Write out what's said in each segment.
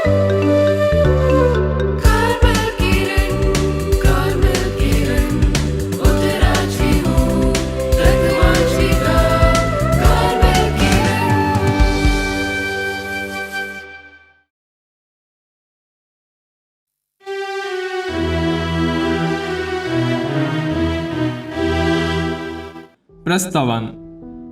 Carmel किरण, Carmel किरण, उतराची हूँ प्रथमाची गा, Carmel किरण. प्रस्तावान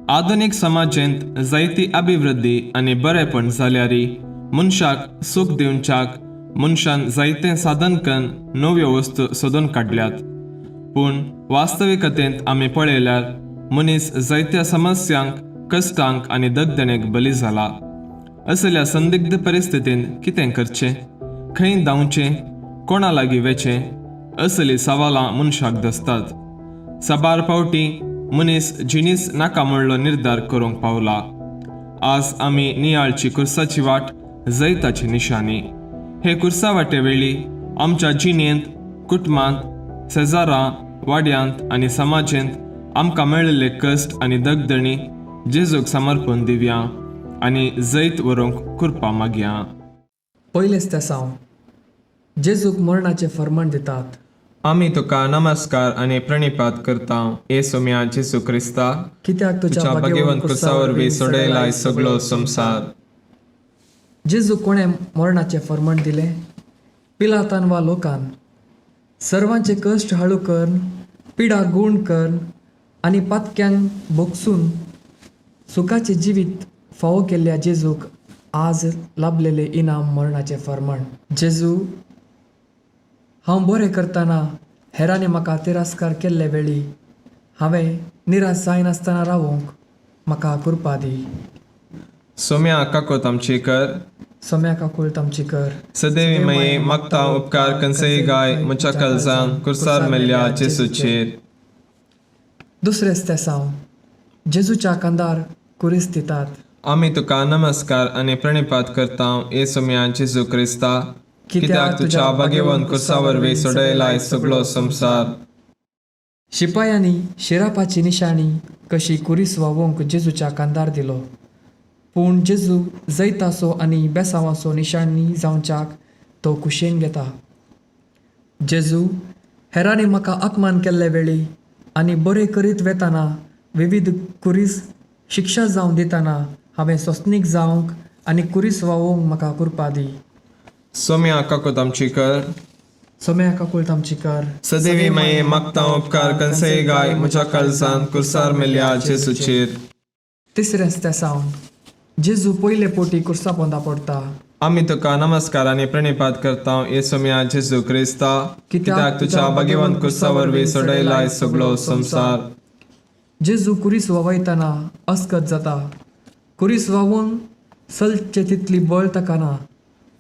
आधुनीक समाजेंत जायती अभिवृद्धी आनी बरेपण जाल्यारी मनशाक सूख दिवच्याक मनशान जायते साधन कन्न नव्यो वस्तू सोदून काडल्यात. पूण वास्तविकतेंत आमी पळयल्यार मनीस जायत्या समस्यांक, कश्टांक आनी दगदणेक बली जाला. असल्या संदिग्ध परिस्थितींत कितें करचें, खंय धांवचें, कोणा लागीं वेचें, असलीं सवालां मनशाक दसतात. साबार फावटी मनीस जिणीस नाका म्हणलो निर्धार करूंक पावला. आज आमी नियाळची कुर्साची वाट, जैताची निशाणी. हे कुर्सा वाटे वेळी आमच्या जिणेंत, कुटुंबांत, शेजारां, वाड्यांत आनी समाजेंत आमकां मेळिल्ले कश्ट आनी दगदणी जेजूक समर्पण दिवया आनी जैत व्हरूंक कृपा मागया. पयलेच तेसांव. जेजूक मरणाचें फर्माण दितात. आमी तुका नमस्कार आनी प्रणिपात करता, येसू जेजू क्रिस्ता, कित्याक तुझ्या भाग्यवंत कुर्सा वरवीं सोडयलाय सगळो संवसार. जेजू कोणें मरणाचें फर्माण दिलें? पिलातान वा लोकान? सर्वांचे कश्ट हाळू करून, पिडा गूण करून आनी पातक्यांक भोगसून सुखाचें जिवीत फावो केल्ल्या जेजूक आज लाभलेलें इनाम मरणाचें फर्माण. जेजू, हांव बरें करतना हेरांनी म्हाका तिरस्कार केल्ले वेळी हांवें निराश जायनासतना रावोंक म्हाका कृपा दी. सोम्या, काकोत आमची कर. सोम्या, काकूळत आमची कर. सदैवी मये, मागता उपकार कंसय गाय म्हज्या काळजान कुर्सार मेल्ल्या जेजूचेर. दुसरेंच तेसांव. जेजूच्या कांदार कुरीस दितात. आमी तुका नमस्कार आनी प्रणिपात करता, येसू जेजू क्रिस्ता, कित्याक तुझ्या भाग्यवंत कुर्सा वरवीं सोडयलाय सगळो संवसार. शिपायांनी शिरापाची निशाणी कशी कुरीस व्हांवोवंक जेजूच्या कांदार दिलो. पूण जेजू जैताचो आनी बेसांवाचो निशाणी जावच्याक तो कुशेन घेता. जेजू, हेरांनी म्हाका अपमान केल्ले वेळी आनी बरें करीत वेताना विविध कुरीस शिक्षा जावन दितना हांवें सोंसणीक जावंक आनी कुरीस व्हांवोवंक म्हाका कृपा दी. सोम्या, काकोत आमची कर. सोम्या, काकूळत आमची कर. सदैवी मये, मागता उपकार कंसय गाय म्हज्या काळजान कुर्सार मेल्ल्या जेजूचेर. तिसरेंच तेसांव. जेजू पयले पोटी कुर्सा पोंदा पडटा. आमी तुका नमस्कार आनी प्रणिपात करता, येसू जेजू क्रिस्ता, कित्याक तुझ्या भाग्यवंत कुर्सा वरवीं सोडयलाय सगळो संवसार. जेजू कुरीस व्हांवयतना अस्कत जाता. कुरीस व्हांवून चलचे तितली बळ ताका ना,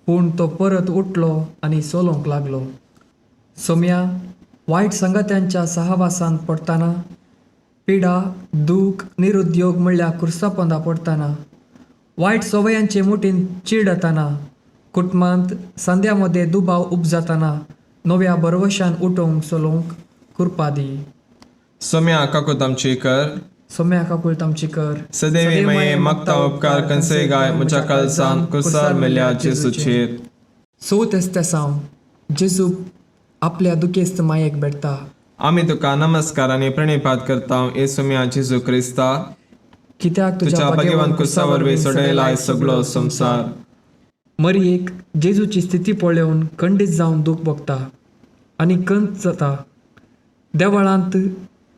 पूण तो परत उठलो आनी चलोवंक लागलो. सोम्या, वायट सांगात्यांच्या सहवासांत पडटना, पिडा, दूख, निरुद्योग म्हणल्यार कुर्सा पोंदा पडटना, वायट संवयांचे मुठीन चिडतना, कुटुंबांत संद्या मदें दुबाव उपजातना नव्या भरवशान उठोवंक चलोवंक कृपा दी. सोम्या, काकूत आमची कर. सोम्या, काकूळत आमची कर. सदैवी मये, मागता उपकार कंसय गाय म्हज्या काळजान कुर्सार मेल्ल्या जेजूचेर. चवथें तेसांव. जेजू आपल्या दुखेस्त मायेक भेटता. आमी तुका नमस्कार आनी प्रणिपात करता, येसू जेजू क्रिस्ता, कित्याक तुझ्या भाग्यवंत कुर्सा वरवीं सोडयलाय सगळो संवसार. मरियेक जेजूची स्थिती पळोवन खंडीत जावन दूख भोगता आनी कंत जाता. देवळांत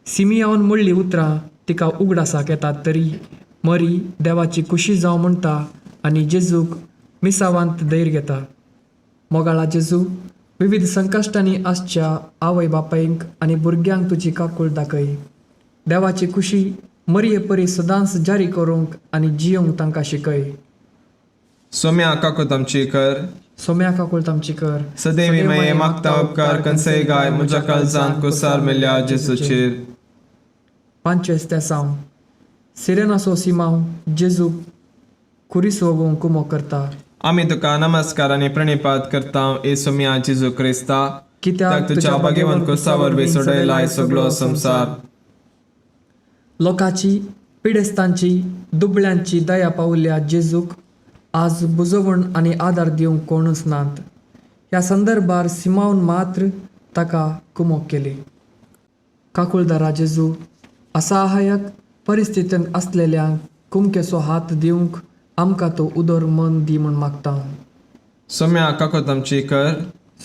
सिमियावन म्हणली उतरां तिका उगडासाक येतात, तरी मरी देवाची खुशी जावं म्हणटा आनी जेजूक मिसावांत धैर्य घेता. मोगाळा जेजू, विविध संकश्टांनी आसच्या आवय बापायंक आनी भुरग्यांक तुजी काकूळ दाखय. देवाची खुशी मरये परी सदांच जारी करूंक आनी जियोंक तांकां शिकय. सोम्या, काकूत आमची कर. सोम्या, काकूळत आमची कर. सदैवी मये, मागता उपकार कंसय गाय म्हज्या काळजान कुर्सार मेल्ल्या जेजूचेर. पांचवें तेसांव. सिरेनाचो सिमांव जेजू कुरीस व्होवोवंक कुमो करता. आमी तुका नमस्कार आनी प्रणिपात करता, येसू जेजू क्रिस्ता, कित्याक तुझ्या भाग्यवंत कुर्सा वरवीं सोडयलाय सगळो संवसार. लोकांची, पिडेस्तांची, दुबळ्यांची दया पावल्या जेजूक आज बुजवण आनी आदार दिवंक कोणूच नात. ह्या संदर्भार सिमावन मात्र ताका कुमोक केली. काकुळदारा जेजू, असहायक परिस्थितींत आसलेल्यांक कुमकेचो हात दिवंक आमकां तो उदर मन दी म्हूण मागता. सोम्या काकूत आमची कर.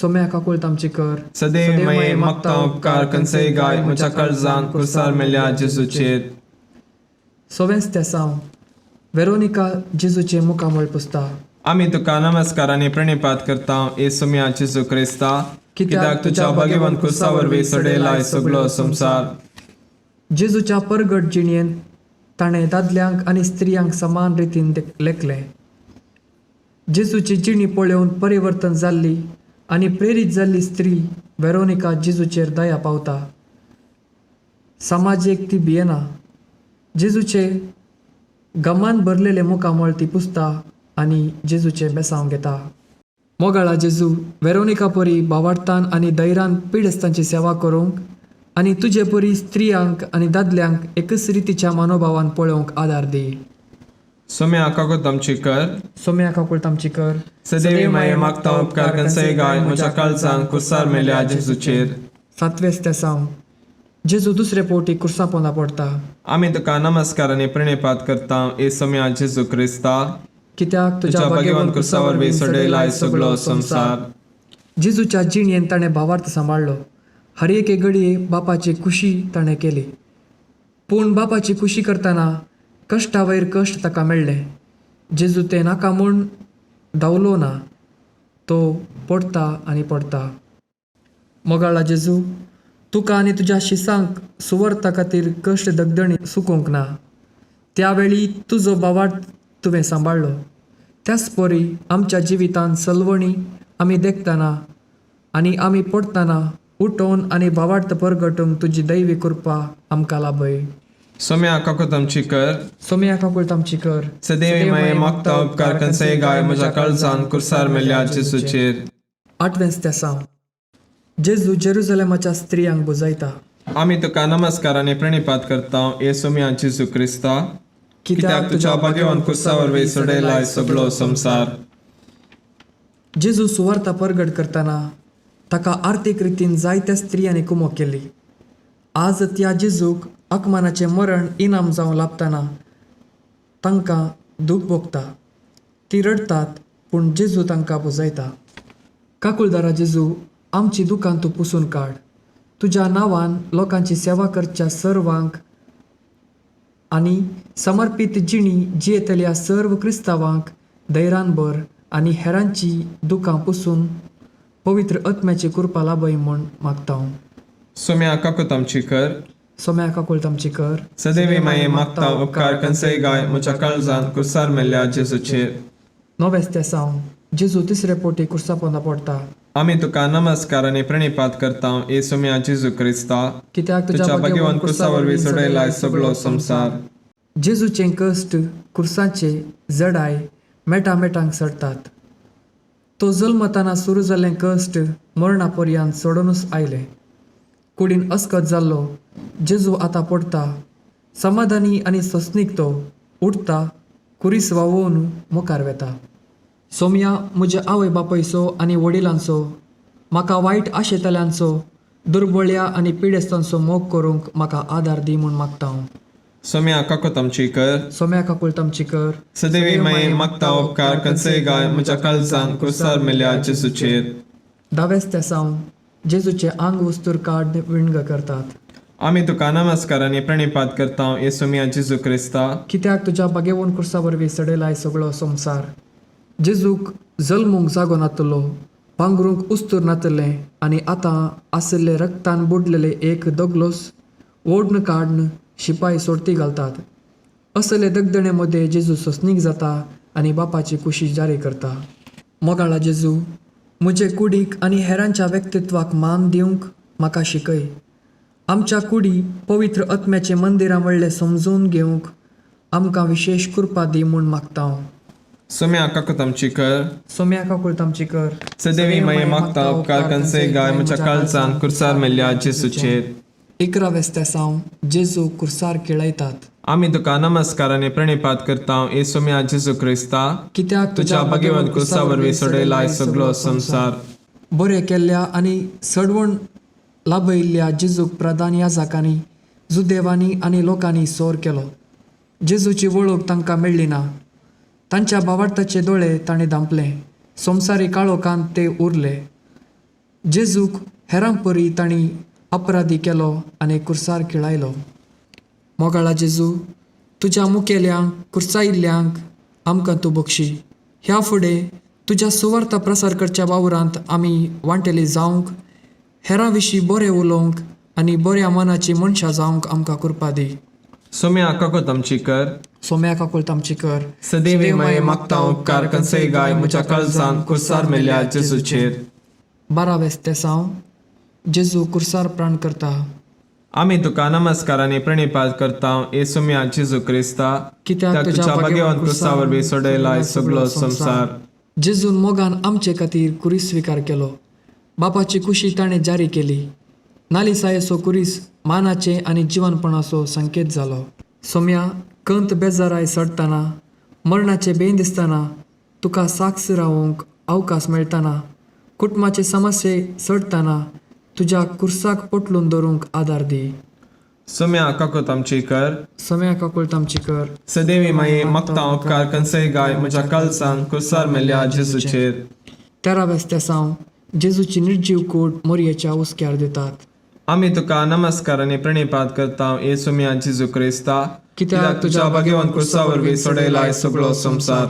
सोम्या काकुळट आमची कर. सदैव माये मागता उपकार कंसय गाय म्हज्या काळजान कुर्सार मेल्या जेजूचेर. सवेंच तेसांव. वेरोनिका जेजूचें मुखामळ पुसता. आमी तुका नमस्कार आनी प्रणिपात करता ए सोम्या जेजू क्रिस्ता, कित्याक तुज्या भाग्यवान कुर्सा वरवीं सडयलाय सगलो संवसार. जेजूच्या परगट जिणेंत ताणें दादल्यांक आनी स्त्रियांक समान रितीन लेखलें. जेजूची जिणी पळोवन परिवर्तन जाल्ली आनी प्रेरीत जाल्ली स्त्री वेरोनिका जेजूचेर दया पावता. समाजेक ती भियेना. जेजूचे गमान भरलेले मुखामळ ती पुसता आनी जेजूचें बेसांव घेता. मोगाळा जेजू, वेरोनिका परी भावार्थान आनी धैर्यान पिडेस्तांची सेवा करूंक आनी तुजे परी स्त्रियांक आनी दादल्यांक एकच रितीच्या मनोभावान पळोवंक आदार दी. सोम्या काकूत आमची कर. सोम्या काकुळट आमची कर. सदैव माये मागता उपकार कंसय गाय म्हज्या काळजान कुर्सार मेल्या जेजूचेर. सातवेंच तेसांव. जेजू दुसरे फावटी कुर्सा पोंदा पडटा. आमी तुका नमस्कार आनी प्रणिपात करता ए सोम्या जेजू क्रिस्ता, कित्याक तुज्या भाग्यवान कुर्सा वरवीं सडयलाय सगलो संवसार. जेजूच्या जिणेन ताणें भावार्थ सांबाळ्ळो. हर एके घडये बापाची खुशी ताणें केली. पूण बापाची खुशी करतना कश्टा वयर कश्ट ताका मेळ्ळें. जेजू तें नाका म्हूण धांवलो ना, तो पडटा आनी पडटा. मोगाळा जेजू, तुका आनी तुज्या शिसांक सुवार्था खातीर कश्ट दगदणी सुकोवंक ना. त्या वेळी तुजो भावार्थ तुवें सांबाळ्ळो. त्याच परी आमच्या जिवितांत सलवणी आमी देखतना आनी आमी पडटना उठोवन आनी भावार्थ परगटूंक तुजी दैवी कृपा आमकां लाभय. सोम्या काकूत आमची कर. सोम्या काकुळट आमची कर. सदैव माये मागता उपकार कंसय गाय म्हज्या काळजान कुर्सार मेल्या जेजूचेर. आठवेंच तेसांव. जेजू जेरुजलेमाच्या स्त्रियांक बुजयता. आमी तुका नमस्कार आनी प्रणिपात करता ए सोम्या जेजू क्रिस्ता, कित्याक तुज्या भाग्यवान कुर्सा वरवीं सडयलाय सगलो संवसार. जेजू सुवार्ता परगट करतना ताका आर्थीक रितीन जायत्या स्त्रियांनी कुमोक केली. आज त्या जेजूक अकमानाचें मरण इनाम जावं लाभतना तांकां दूख भोगता. ती रडटात, पूण जेजू तांकां पुजयता. काकुळदारा जेजू, आमची दुकान तूं पुसून काड. तुज्या नांवान लोकांची सेवा करच्या सर्वांक आनी समर्पीत जिणी जियेतल्या सर्व क्रिस्तांवांक धैर्यान भर आनी हेरांची दुकां पुसून पवित्र आत्म्याची कृपा लाभय म्हूण मागता. सोम्या काकूत आमची कर. सोम्या काकुळट आमची कर. सदैव माये मागता उपकार कंसय गाय म्हज्या काळजान कुर्सार मेल्या जेजूचेर. नवेंच तेसांव. जेजू तिसरे फावटी कुर्सा पोंदा पडटा. आमी तुका नमस्कार आनी प्रणिपात करता ए सोम्या जेजू क्रिस्ता, कित्याक तुज्या भाग्यवान कुर्सा वरवीं सडयलाय सगलो संवसार. जेजूचें कश्ट कुर्साचे जडाय मेटा मेटांक चडटात. तो जल्मताना सुरू जाल्लें कश्ट मरणा पर्यंत सोडूनच आयलें. कुडीन अस्कत जाल्लो जेजू आतां पडटा. समाधानी आनी सोंसणीक तो उठता, कुरीस व्हांवोवन मुखार वेता. सोम्या, म्हज्या आवय बापायचो आनी वडिलांचो, म्हाका वायट आशेतल्यांचो, दुर्बळ्या आनी पिडेस्तांचो मोग करूंक म्हाका आदार दी म्हूण मागता हांव. सोम्या काकूत आमची कर. सोम्या काकुळट आमची कर. सदैव माये मागता उपकार कंसय गाय म्हज्या काळजान कुर्सार मेल्या जेजूचेर. धावेंच तेसांव. जेजूचें आंग वस्तूर काड विणग करतात. आमी तुका नमस्कार आनी प्रणिपात करता ए सोम्या जेजू क्रिस्ता, कित्याक तुज्या भाग्यवान कुर्सा वरवीं सडयलाय सगळो संवसार. जेजूक जल्मूंक जागो नातलो, पांगरूंक उस्तूर नातलें आनी आतां आशिल्ले रक्तान बुडलेले एक दगलोस ओडन काडन शिपाय सोडती घालतात. असले दगदणे मदें जेजू सोंसणीक जाता आनी बापाची कुशी जारी करता. मोगाळा जेजू, म्हजे कुडीक आनी हेरांच्या व्यक्तित्वाक मान दिवंक म्हाका शिकय. आमच्या कुडी पवित्र आत्म्याचें मंदिरां म्हणलें समजून घेवंक आमकां विशेश कृपा दी म्हूण मागता हांव. सोम्या काकूत आमची कर. सोम्या काकुळट आमची कर. सदैव माये मागता उपकार कंसय गाय म्हज्या काळजान कुर्सार मेल्या जेजूचेर. 11 वेस्तेसांव जेजू कुर्सार केळयतात. आमी तुका नमस्कार आनी प्रणिपात करता येसुम्या जेजू क्रिस्ता, कित्याक तुझ्या भाग्यवंत कुर्सा वरवीं सोडयलाय सगलो संवसार. बरें केल्ल्या आनी सडवण लाभयिल्ल्या जेजूक प्रधान याजकांनी, जुदेवांनी आनी लोकांनी सोर केलो. जेजूची वळख तांकां मेळ्ळी ना. तांच्या बावार्थाचे दोळे ताणें धांपले. संवसारी काळोखांत ते उरले. जेजूक हेरां परी तांणी अपराधी केलो आनी कुर्सार खिळायलो. मोगाळा जेजू, तुज्या मुखेल्यांक कुर्सायिल्ल्यांक आमकां तूं बक्षी. ह्या फुडें तुज्या सुवार्ता प्रसार करच्या वावरांत आमी वांटेली जावंक, हेरां विशीं बरें उलोवंक आनी बऱ्या मनाची मनशां जावंक आमकां कृपा दी. सोम्या काकूत आमची कर. सोम्या काकुळट आमची कर. सदैवी माये मागता उपकार कंसय गाय म्हज्या काळजान कुर्सार मेल्या जेजूचेर. 12 वेस्तेसांव जेजू कुर्सार प्राण करता. आमी तुका नमस्कार आनी प्रणिपात करता येसुम्या जेजू क्रिस्ता, कित्याक तुझ्या भाग्यवंत कुर्सा वरवीं सोडयलाय सगलो संवसार. जेजून मोगान आमचे खातीर कुरीस स्विकार केलो. बापाची कुशी ताणें जारी केली. नालिसायेचो कुरीस मानाचे आनी जिवनपणाचो संकेत जालो. सोम्या, कंत बेजाराय चडटना, मरणाचे बेन दिसतना, तुका साक्ष रावोवंक अवकाश मेळटना, कुटुंबाचे समस्ये चडटना तुज्या कुर्साक पोटलून धरूंक आदार दी. सोम्या काकूत आमची कर. सोम्या काकुळट आमची कर. सदैवी माये मागता उपकार कंसय गाय म्हज्या काळजान कुर्सार मेल्या जेजूचेर. 13 वेस्तेसांव जेजूची निर्जीव कूड मोरयेच्या हुस्क्यार दितात. आमी तुका नमस्कार आनी प्रणिपात करता येसुम्या जेजू क्रिस्ता, कित्याक तुझ्या भाग्यवंत कुर्सा वरवीं सोडयलाय सगलो संवसार.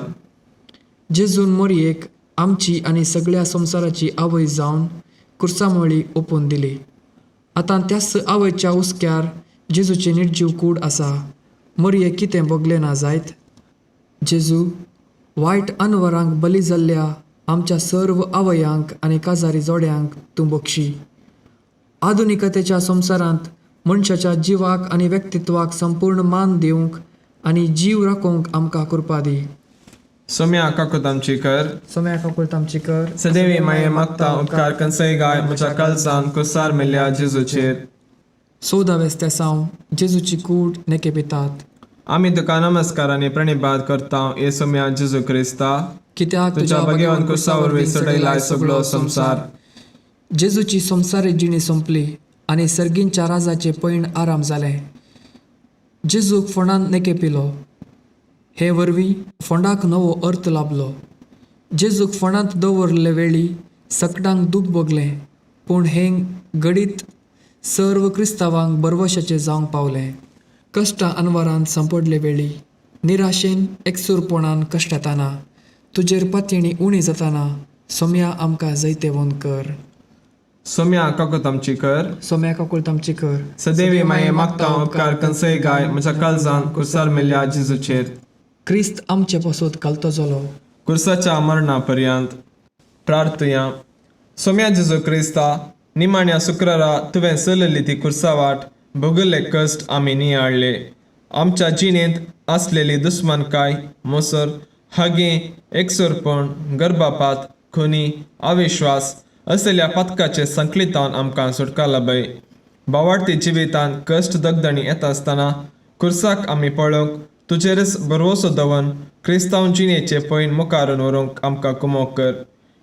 जेजून मोरयेक आमची आनी सगळ्या संवसाराची आवय जावन कुर्सामोळी ओपून दिली. आतां त्याच आवयच्या हुस्क्यार जेजूची निर्जीव कूड आसा. मोरयेक कितें भोगलें ना जायत? जेजू, वायट अनवरांक बली जाल्ल्या आमच्या सर्व आवयांक आनी काजारी जोड्यांक तूं बक्षी. आधुनिकतेच्या संवसारांत मनशाच्या जिवाक आनी व्यक्तित्वाक संपूर्ण मान दिवंक आनी जीव राखोवंक आमकां कृपा दी. सोम्या काकूत आमची कर. सोम्या काकुळट आमची कर. सदैवी माये मागता उपकार कंसय गाय म्हज्या काळजान कुर्सार मेल्या जेजूचेर. 14 वेस्तेसांव जेजूची कूड नेके पितात. आमी तुका नमस्कार आनी प्रणिपात करता येसुम्या जेजू क्रिस्ता, कित्याक तुझ्या भाग्यवंत कुर्सा वरवीं सोडयलाय सगलो संवसार. जेजूची संवसारी जिणी सोंपली आनी सर्गींच्या राजाचे पैण आराम जालें. जेजूक फोंडांत नेके पिलो. हे वरवीं फोंडाक नवो अर्थ लाभलो. जेजूक फोंडांत दवरले वेळी सकटांक दूख भोगलें, पूण हें घडीत सर्व क्रिस्तांवांक बरवशाचें जावंक पावलें. कश्टां अनवरांत सांपडले वेळी, निराशेन एकसूरपणान कश्टताना, तुजेर पातयेणी उणी जाताना सोम्या आमकां जैतेवंत कर. सोम्या काकूत आमची कर. सोम्या काकुळट आमची कर. सदैवी माये मागता उपकार कंसय गाय म्हज्या काळजान कुर्सार मेल्या जेजूचेर. क्रिस्त आमचे पासत घालतो जालो. कुर्साच्या मरणा पर्यंत. प्रार्थुया. सोम्या जेजू क्रिस्ता, निमाण्या शुक्रारा तुवें चलयली ती कुर्सा वाट भोगले कश्ट आमी नियाळ्ळे. आमच्या जिणेंत आसलेली दुस्मानकाय, मोसर, हागें, एकसुरपण, गर्भपात, खुनी, अविश्वास असल्या पातकाचे संकलितान आमकां सुटका लाभय. बावाडती जिवितांत कश्ट दगदणी येता आसतना कुर्साक आमी पळोवंक, तुजेरच भरवसो दवरून क्रिस्तांव जिणेचे पयण मुखारून व्हरूंक आमकां कुमोक कर.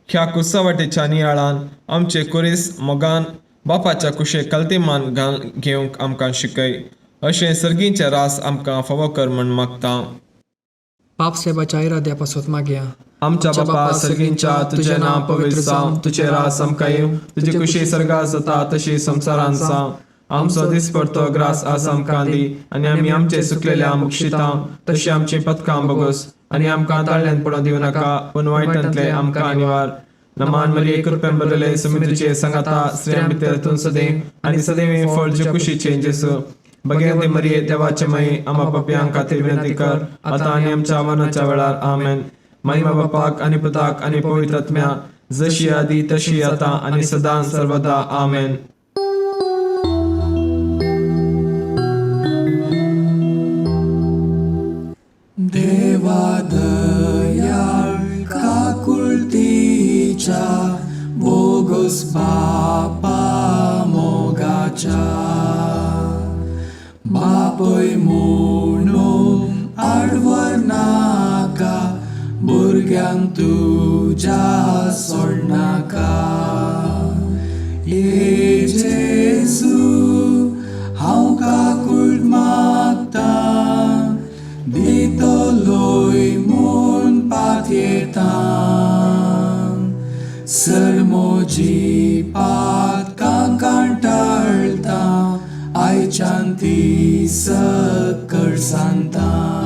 ह्या कुर्सावाटेच्या नियाळान आमचे कुरीस मोगान बापाच्या कुशे कल्तिमान घाल घेवंक आमकां शिकय. अशें सर्गींचे रास आमकां फावो कर म्हूण मागता. पाप साहेबाच्या इराद्या पासत मागया. आमच्या बापा सर्गींच्या, तुजें नांव पवित्र जावं, तुजें रास आमकां येवं, तुजी कुशी सर्गात जाता तशी संवसारांत जावं. आमचो दिसपडतो ग्रास आज आमकां दी आनी आमी आमचे सुकलेल्या मुक्षितां तशी आमची पथकां बगोस आनी आमकां ताळ्यान पडोवंक दिवं नाका, पूण वायटांतले आमकां निवार. नमान मरिये, कृपेन भरलेले, सुमी तुजे सांगाता, स्त्रियां भितर तूं सदैव आनी सदैव फळ जे कुशीचें जेजू. भगवती मरिये, देवाचे माये, आमा पापयां खातीर विनंती कर आतां आनी आमच्या मरणाच्या वेळार. आमेन. महिमा बापाक आनी पुताक आनी पवित्र आत्म्या, जशी आदी तशी आतां आनी सदां सर्वदा. आमेन. देवा दयाळ काकुळतीच्या, बोगस बापा मोगाच्या. बापय म्हणून आडवर नाका भुरग्यांक तुज्या सोडनाका. ये जेजू हांव काकूळ मागता दितलोय म्हूण पातयेता. सर म्हजी पातकां कांटाळटा आयच्यान ती सकळ सांता.